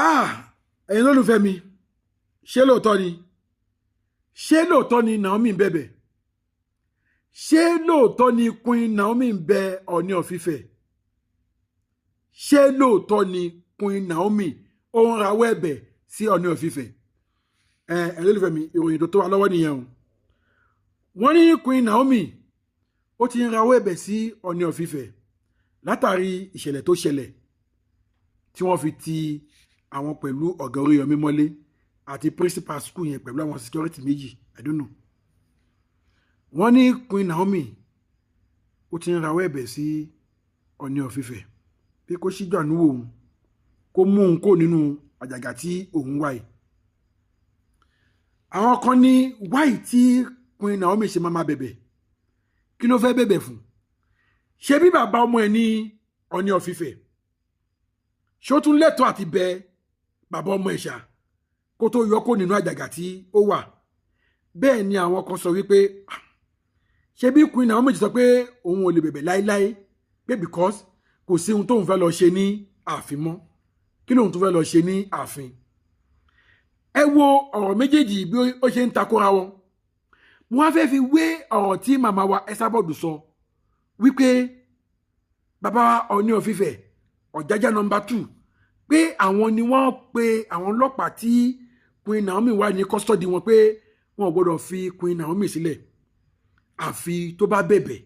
Ah, ẹ̀yin lólùfẹ́ mi, ṣé lóòótọ́ ni? Ṣé lóòótọ́ ni Naomi ń bẹ̀bẹ̀? Ṣé lóòótọ́ ni Queen Naomi ń bẹ Ọọ̀ni of Ifẹ̀? Ṣé lóòótọ́ ni Queen Naomi ó ń rawọ́ ẹ̀bẹ̀ sí Ọọ̀ni of Ifẹ̀? Ẹ ẹ̀yin lólùfẹ́ mi, ìròyìn tó tó wa lọ́wọ́ nìyẹn o. Wọ́n ní Queen Naomi ó ti ń rawọ́ ẹ̀bẹ̀ sí Ọọ̀ni of Ifẹ̀ látàrí ìṣẹ̀lẹ̀ tó ṣẹlẹ̀ tí wọ́n fi ti àwọn pẹ̀lú ọ̀gá Oríyọmí mọ́lé àti principal school yẹn pẹ̀lú àwọn security méjì, I don't know. Wọ́n ní Queen Naomi ó ti ń rawọ́ ẹ̀bẹ̀ sí Ọọ̀ni of Ifẹ̀ pé kó ṣíjú àánú wò òun, kó mú òun kó nínú àjàgà tí òun wà yìí. Àwọn kan ní why tí Queen Naomi ṣe máa ma bẹ̀bẹ̀? Kí ló fẹ́ bẹ̀bẹ̀ fún? Ṣé bí bàbá ọmọ ẹ̀ ní Ọọ̀ni of Ifẹ̀, ṣó tún lẹ́tọ̀ọ́ àti bẹ bàbá ọmọ ẹ̀ ṣá kó tó yọ kó nínú àjàgà tí ó wà? Bẹ́ẹ̀ ni àwọn kan sọ wípé ṣé bí Queen Naomi ti sọ pé òun ò lè bẹ̀bẹ̀ láéláé, pé because kò sí ohun tóun fẹ́ lọ ṣe ní ààfin mọ́. Kí lóun tó fẹ́ lọ ṣe ní ààfin? Ẹ wo ọ̀rọ̀ méjèèjì bí ó ṣe ń takora wọn. Mo wá fẹ́ fi wé ọ̀rọ̀ tí màmá wa Esabod sọ wípé bàbá Ọọ̀ni of Ifẹ̀, Ọ̀jájá number 2, pé àwọn ni wọ́n pe àwọn ọlọ́pàá tí Queen Naomi wà ní custody wọn, pé wọn ò gbọ́dọ̀ fi Queen Naomi sílẹ̀ àfi tó bá bẹ̀bẹ̀,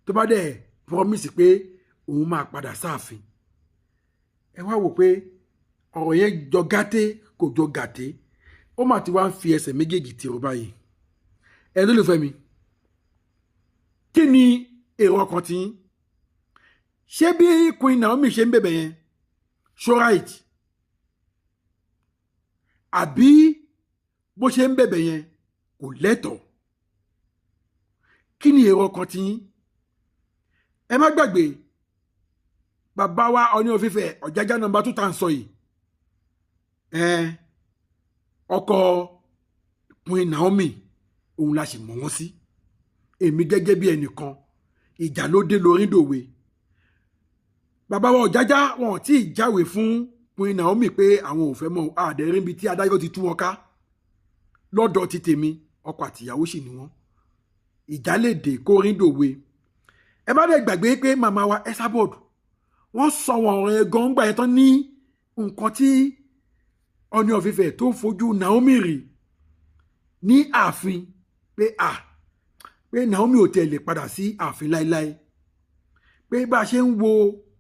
tó bá dẹ̀ promise pé òun máa padà sáàfin. Ẹ wá wò pé ọ̀rọ̀ yẹn jọ gàté, kò jọ gàté. Ó mà ti wá ń fi ẹsẹ̀ méjèèjì tìrò báyìí. Ẹ lólùfẹ́ mi, kí ni èrò ọkàn tí? Ṣé bí Queen Naomi ṣe ń bẹ̀bẹ̀ yẹn, ṣó right? Àbí bó ṣe ń bẹ̀bẹ̀ yẹn kò lẹ́tọ̀ọ́? Kí ni èrò ọkàn tí? Ẹ má gbàgbé, bàbá wa Ọọ̀ni of Ifẹ̀, Ọ̀jájá number 2 tá à ń sọ yìí, ọkọ Queen Naomi, òun la sì mọ̀ wọ́n sí. Èmi gẹ́gẹ́ bí ẹnìkan, ìjà ló dé lórí dòwe. Bàbá wa Ọ̀jájá, wọn ò tí ì jáwèé fún Queen Naomi pé àwọn ò fẹ́ mọ́ àdẹ́rìn bíi tí adájọ́ ti tú wọn ká. Lọ́dọ̀ ti tèmi, ọkọ àtìyàwó sì ni wọ́n. Ìjà lè dé kórin dòwe. Ẹ má dẹ̀ gbàgbé pé màmá wa Esabod, wọ́n sọ wọn ọ̀rọ̀ yẹn gan gbà yẹn tán ní nǹkan tí Ọọ̀ni of Ifẹ̀ tó fojú Naomi rí ní ààfin, pé à pé Naomi ò tẹ̀ lè padà sí ààfin láéláé, pé bá a ṣe ń wo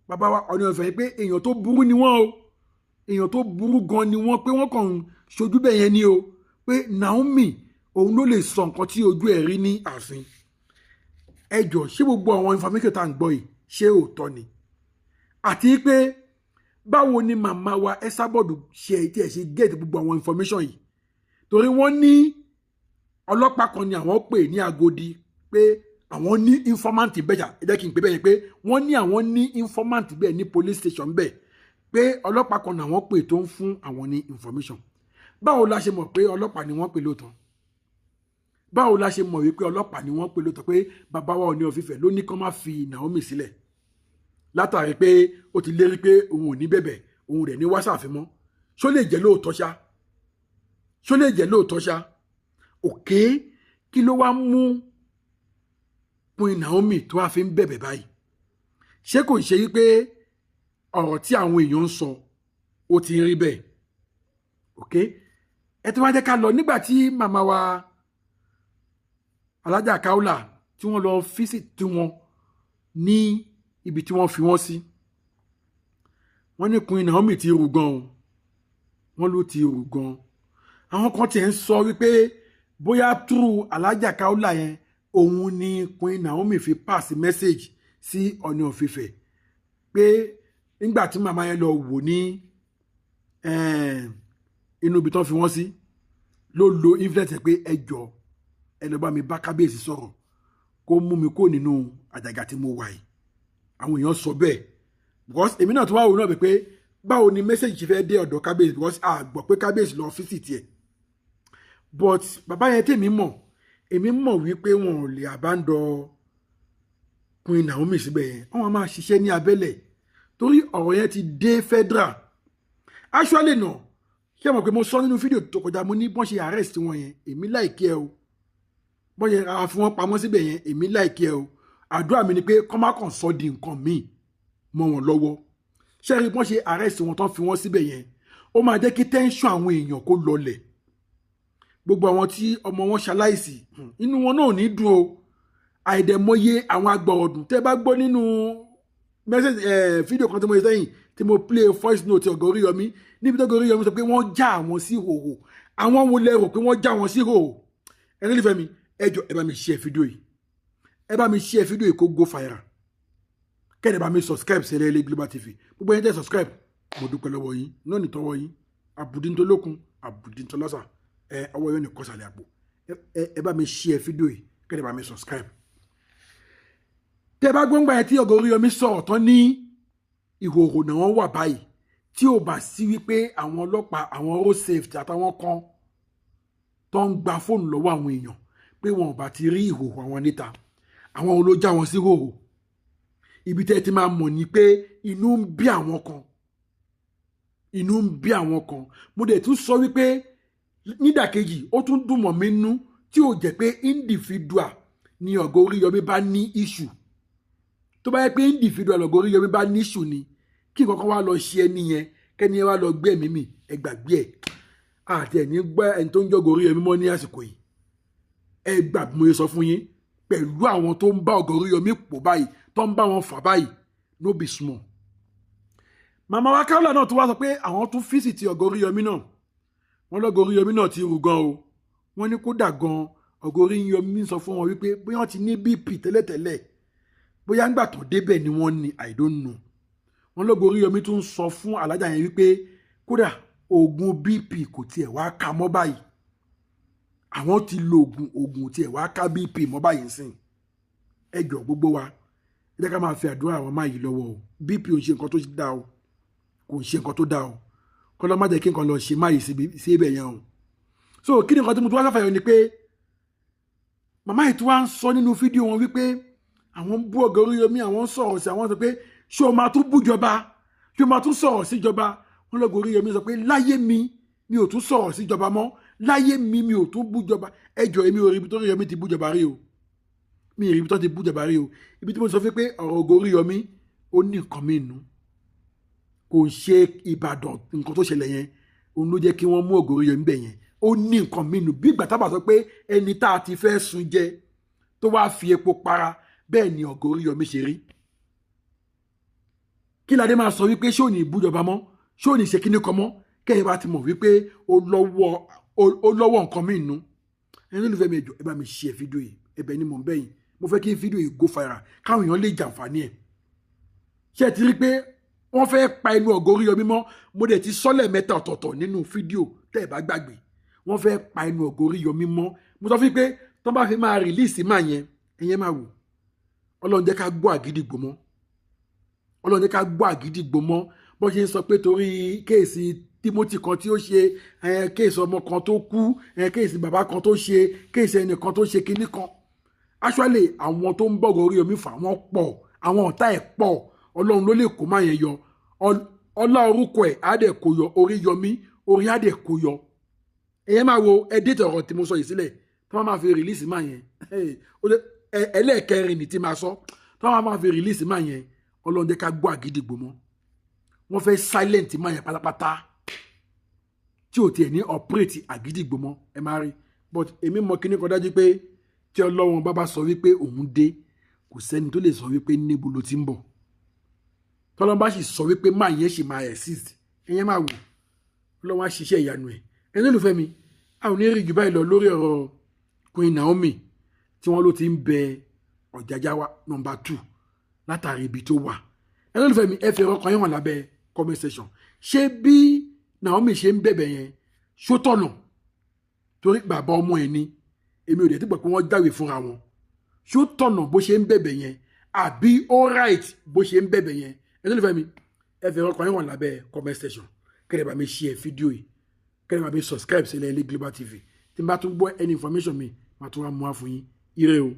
bàbá wa Ọọ̀ni of Ifẹ̀, pé èèyàn tó burú ni wọ́n o, èèyàn tó burú gan ni wọ́n, pé wọ́n kàn ń ṣojú bẹ́ẹ̀ yẹn ni o, pé Naomi òun ló lè sọ nǹkan tí ojú ẹ̀ rí ní ààfin. Ẹ jọ, ṣé gbogbo àwọn information tá à ń gbọ́ yìí, ṣé òótọ́ ni? Àti pé báwo ni màmá wa Esabod ṣe tí ẹ ṣe get gbogbo àwọn information yìí? Torí wọ́n ní ọlọ́pàá kan ni àwọn pè ní Agodi, pé àwọn ní informant bẹ́ẹ̀ jà. Ẹ jẹ́ kí n pè bẹ́ẹ̀ yẹn, pé wọ́n ní àwọn ní informant bẹ́ẹ̀ ní police station bẹ́ẹ̀, pé ọlọ́pàá kan ní àwọn pè tó ń fún àwọn ní information. Báwo la ṣe mọ̀ pé ọlọ́pàá ni wọ́n pè lóòótọ́? Báwo la ṣe mọ̀ wípé ọlọ́pàá ni wọ́n pè lóòótọ́, pé bàbá wa Ọọ̀ni of Ifẹ̀ ló ní kán má fi Naomi sílẹ̀ látàrí pé ó ti lérí pé òun ò ní bẹ̀bẹ̀, òun rẹ̀ ní wá sáàfin mọ́? Ṣó lè jẹ́ lóòótọ́ ṣá? Ṣó lè jẹ́ lóòótọ́ ṣá? Òkè, kí ló wá mú Queen Naomi tó wá fi ń bẹ̀bẹ̀ báyìí? Ṣé kò ṣe wípé ọ̀rọ̀ tí àwọn èèyàn ń sọ, ó ti ń rí bẹ́ẹ̀? Òkè, ẹ tí wọ́n jẹ́ ká lọ nígbà tí màmá wa Alájà Kaula tí wọ́n lọ visit tí wọ́n ní ibi tí wọ́n fi wọ́n sí, wọ́n ní Queen Naomi ti rù gan o. Wọ́n ló ti rù gan. Àwọn kan tiẹ̀ ń sọ wípé bóyá through Alájà Kaula yẹn, òun ni Queen Naomi fi pass message sí Ọọ̀ni of Ifẹ̀, pé nígbà tí màmá yẹn lọ wò ní inú ibi tán fi wọ́n sí, ló lo influence pé ẹ jọ, ẹ lọ bá mi bá kábíyèsí sọ̀rọ̀ kó mú mi kó nínú àjàgà tí mo wà yìí. Àwọn èèyàn sọ bẹ́ẹ̀, because èmi náà tún wá wò náà pé báwo ni message ṣe fẹ́ dé ọ̀dọ̀ kábíyèsí, because a gbọ́ pé kábíyèsí lọ visit ẹ̀. But bàbá yẹn, tèmi mọ̀, èmi mọ̀ wípé wọn ò lè abandon Queen Naomi síbẹ̀ yẹn. Wọ́n máa ṣiṣẹ́ ní abẹ́lẹ̀ torí ọ̀rọ̀ yẹn ti dé federal. Actually náà, ṣé ẹ mọ̀ pé mo sọ nínú fídíò tó kọjá, mo ní bọ́n ṣe arrest wọn yẹn, èmi like ẹ o. Bọ́n ṣe ra fún wọn pamọ́ síbẹ̀ yẹn, èmi like ẹ o. Àdúrà mi ni pé kọ́ má kàn sọ di nǹkan míì mọ́ wọn lọ́wọ́. Ṣé rí bọ́n ṣe arrest wọn tán fi wọ́n síbẹ̀ yẹn, ó máa jẹ́ kí tension àwọn èèyàn kó lọlẹ̀. Gbogbo àwọn tí ọmọ wọn ṣaláìsí, inú wọn náà ò ní dùn o. Àìdẹ̀mọye àwọn agbọ̀rọ̀dùn tẹ́ bá gbọ́ nínú message ẹ̀ fídíò kan tí mo ṣe sẹ́yìn, tí mo play voice note ọ̀gá Oríyọmí, níbi tó ọ̀gá Oríyọmí sọ pé wọ́n já àwọn sí ìhòòhò. Àwọn wo lẹ rò pé wọ́n já wọn sí ìhòòhò? Ẹni nífẹ̀ẹ́ mi, ẹ jọ̀ọ́, ẹ bá mi share fídíò yìí, ẹ bá mi share fídíò yìí kó go viral. Kẹ́ni bá mi subscribe sí Ẹlẹ́yẹlé Global TV. Gbogbo ẹni tẹ́ subscribe, mo dúpẹ́ lọ́wọ́ yín náà ní tọwọ́ yín. Àbùdíntolókun, àbùdíntolọ́sà, ẹ ọwọ́ yóò ní kọ́sàlẹ̀ àpò. Ẹ bá mi share fídíò yìí, kẹ́ni bá mi subscribe. Tẹ́ bá gbọ́ngbà yẹn tí ọ̀gá Oríyọmí sọ̀rọ̀ tán ní ìhòòhò náà wọ́n wà báyìí, tí ò bá sí wípé àwọn ọlọ́pàá, àwọn road safety àtàwọn kan tó ń gba fóònù lọ́wọ́ àwọn èèyàn, pé wọn ò bá ti rí ìhòòhò àwọn níta. Àwọn wo ló já wọn sí ìhòòhò? Ibi tẹ́ ẹ ti máa mọ̀ ní pé inú ń bí àwọn kan, inú ń bí àwọn kan. Mo dẹ̀ tún sọ wípé nídàkejì, ó tún dùn mọ́ mi nú tí ò jẹ́ pé individual ni ọ̀gá Oríyọmí bá ní issue. Tó bá yẹ pé individual ọ̀gá Oríyọmí bá ní issue ni, kí nǹkan kan wá lọ ṣe ẹni yẹn, kẹ́ni yẹn wá lọ gbé ẹ̀mí mi, ẹ gbàgbé ẹ̀, àti ẹ̀ ní gbọ́ ẹni tó ń jọ́gọ̀ Oríyọmí mọ́ ní àsìkò yìí. Ẹ gbà bí mo ṣe sọ fún yín, pẹ̀lú àwọn tó ń bá ọ̀gá Oríyọmí pò báyìí, tó ń bá wọn fà báyìí, no be small. Màmá wa Kaola náà tó wá sọ pé àwọn tún visit ọ̀gá Oríyọmí náà. Wọ́n lọ́gọ̀ Oríyọmí náà ti rù gan o. Wọ́n ní kódà gan, ọ̀gá Oríyọmí sọ fún wọn wípé bóyá wọ́n ti ní BP tẹ́lẹ̀tẹ́lẹ̀, bóyá ńgbà tó débẹ̀ ni wọ́n ní, I don't know. Wọ́n lọ́gọ̀ Oríyọmí tún sọ fún alájà yẹn wípé kódà oògùn BP kò tiẹ̀ wá ka mọ́ báyìí, àwọn ti lo oògùn, oògùn tiẹ̀ wá ká BP mọ́ báyìí sìn. Ẹ jọ, gbogbo wa, ẹ jẹ́ ká máa fi àdúrà àwọn máa yìí lọ́wọ́ o. BP ò ń ṣe nǹkan tó dáa o, kò ń ṣe nǹkan tó dáa o. Kọ́lọ́ má jẹ́ kí nǹkan lọ ṣe máa yìí sí ibẹ̀ yẹn o. So kí ni nǹkan tí mo tún wá sáfàyọ ni pé màmá yìí tún wá ń sọ nínú fídíò wọn wípé àwọn ń bú ọ̀gá Oríyọmí, àwọn ń sọ̀rọ̀ sí, àwọn sọ pé ṣé o máa tún bújọba, ṣé o máa tún sọ̀rọ̀ síjọba? Wọn lọ́gọ̀ Oríyọmí sọ pé láyé mi, mi ò tún sọ̀rọ̀ síjọba mọ́, láyé mi, mi ò tún bújọba. Ẹjọ́, èmi ò rí ibi tó Oríyọmí ti bújọba rí o, mi ì rí ibi tó ti bújọba rí o. Ibi tí mo sọ fún pé ọ̀rọ̀ ọ̀gá Oríyọmí, ó ní nǹkan mi nù, kò ń ṣe Ìbàdàn. Nǹkan tó ṣẹlẹ̀ yẹn, òun ló jẹ́ kí wọ́n mú ọ̀gá Oríyọmí bẹ̀ yẹn. Ó ní nǹkan mi nù. Bí ìgbà tábà sọ pé ẹni tá a ti fẹ́ sun jẹ tó wáá fi epo para, bẹ́ẹ̀ ni ọ̀gá Oríyọmí ṣe rí. Kí ládé máa sọ wípé ṣé ò ní ìbújọba mọ́, ṣé ò ní ṣe kíní kan mọ́, kẹ́yìn bá ti mọ̀ wípé ó lọ́wọ́ nǹkan mi nù. Ẹni olùfẹ́ mi, ẹjọ́, ẹ bá mi share fídíò yìí. Ẹ̀bẹ̀ ni mò ń bẹ̀ yín. Mo fẹ́ kí fídíò yìí go viral, káwọn èèyàn lè jàǹfààní ẹ̀. Ṣé ẹ ti rí pé wọ́n fẹ́ pa ẹnu ọ̀gá Oríyọmí mọ́? Mo dẹ̀ ti sọ́lẹ̀ mẹ́ta ọ̀tọ̀ọ̀tọ̀ nínú fídíò tẹ́ ẹ bá gbàgbé. Wọ́n fẹ́ pa ẹnu ọ̀gá Oríyọmí mọ́. Mo sọ fún yín pé tó bá fi máa release máa yẹn, ẹ̀yẹn máa wò. Ọlọ́run jẹ́ ká gbọ́ àgídìgbò mọ́, Ọlọ́run jẹ́ ká gbọ́ àgídìgbò mọ́. Bó ṣe ń sọ pé torí case Timothy kan tí ó ṣe, case ọmọ kan tó kú, case bàbá kan tó ṣe, case ẹnìkan tó ṣe kinní kan. Actually, àwọn tó ń bọ̀gọ̀ Oríyọmí fà wọ́n pọ̀, àwọn ọ̀tá ẹ̀ pọ̀. Ọlọ́run ló lè kó má yẹn yọ. Ọlá orúkọ ẹ̀ á dẹ̀ kó yọ. Oríyọmí, orí á dẹ̀ kó yọ. Ẹ̀yẹ́ máa wo ẹdẹ́tẹ̀ ọ̀rọ̀ tí mo sọ yìí sílẹ̀ tí wọ́n máa fi release máa yẹn. Ẹlẹ́ẹ̀kẹrin ní tí máa sọ tí wọ́n máa fi release máa yẹn. Ọlọ́run jẹ́ ká gbọ́ àgídìgbò mọ́. Wọ́n fẹ́ silent máa yẹn pátápátá, tí ò tiẹ̀ ní operate àgídìgbò mọ́. Ẹ máa rí. But èmi mọ kíní kan dájú pé tí Ọlọ́run bá bá sọ wípé òun dé, kò sẹ́ni tó lè sọ wípé níbo ló ti ń bọ̀. Tọ́lọ́run bá sì sọ wípé máa yẹn sì máa exist, ẹ̀yẹn máa wò, Ọlọ́run á ṣiṣẹ́ ìyanu ẹ̀. Ẹni olùfẹ́ mi, a ò ní rí jù báyìí lọ lórí ọ̀rọ̀ Queen Naomi tí wọ́n ló ti ń bẹ Ọ̀jájá wa number 2 látàrí ibi tó wà. Ẹni olùfẹ́ mi, ẹ fi ọkàn yín hàn lábẹ́ comment section. Ṣé bí Naomi ṣe ń bẹ̀bẹ̀ yẹn, ṣó tọ̀nà? Torí bàbá ọmọ ẹ̀ ni, èmi ò dẹ̀ tí gbọ́ pé wọ́n jáwèé fúnra wọn. Ṣó tọ̀nà bó ṣe ń bẹ̀bẹ̀ yẹn, àbí all right bó ṣe ń bẹ̀bẹ̀ yẹn? Ẹni olùfẹ́ mi, ẹ fi ọkàn yín hàn lábẹ́ comment section. Kẹ́lẹ́ bá mi share fídíò yìí, kẹ́lẹ́ bá mi subscribe sí Ẹlẹ́yẹlé Global TV. Tí n bá tún gbọ́ any information mi, màá tún wá mú wá fún yín. Ire o.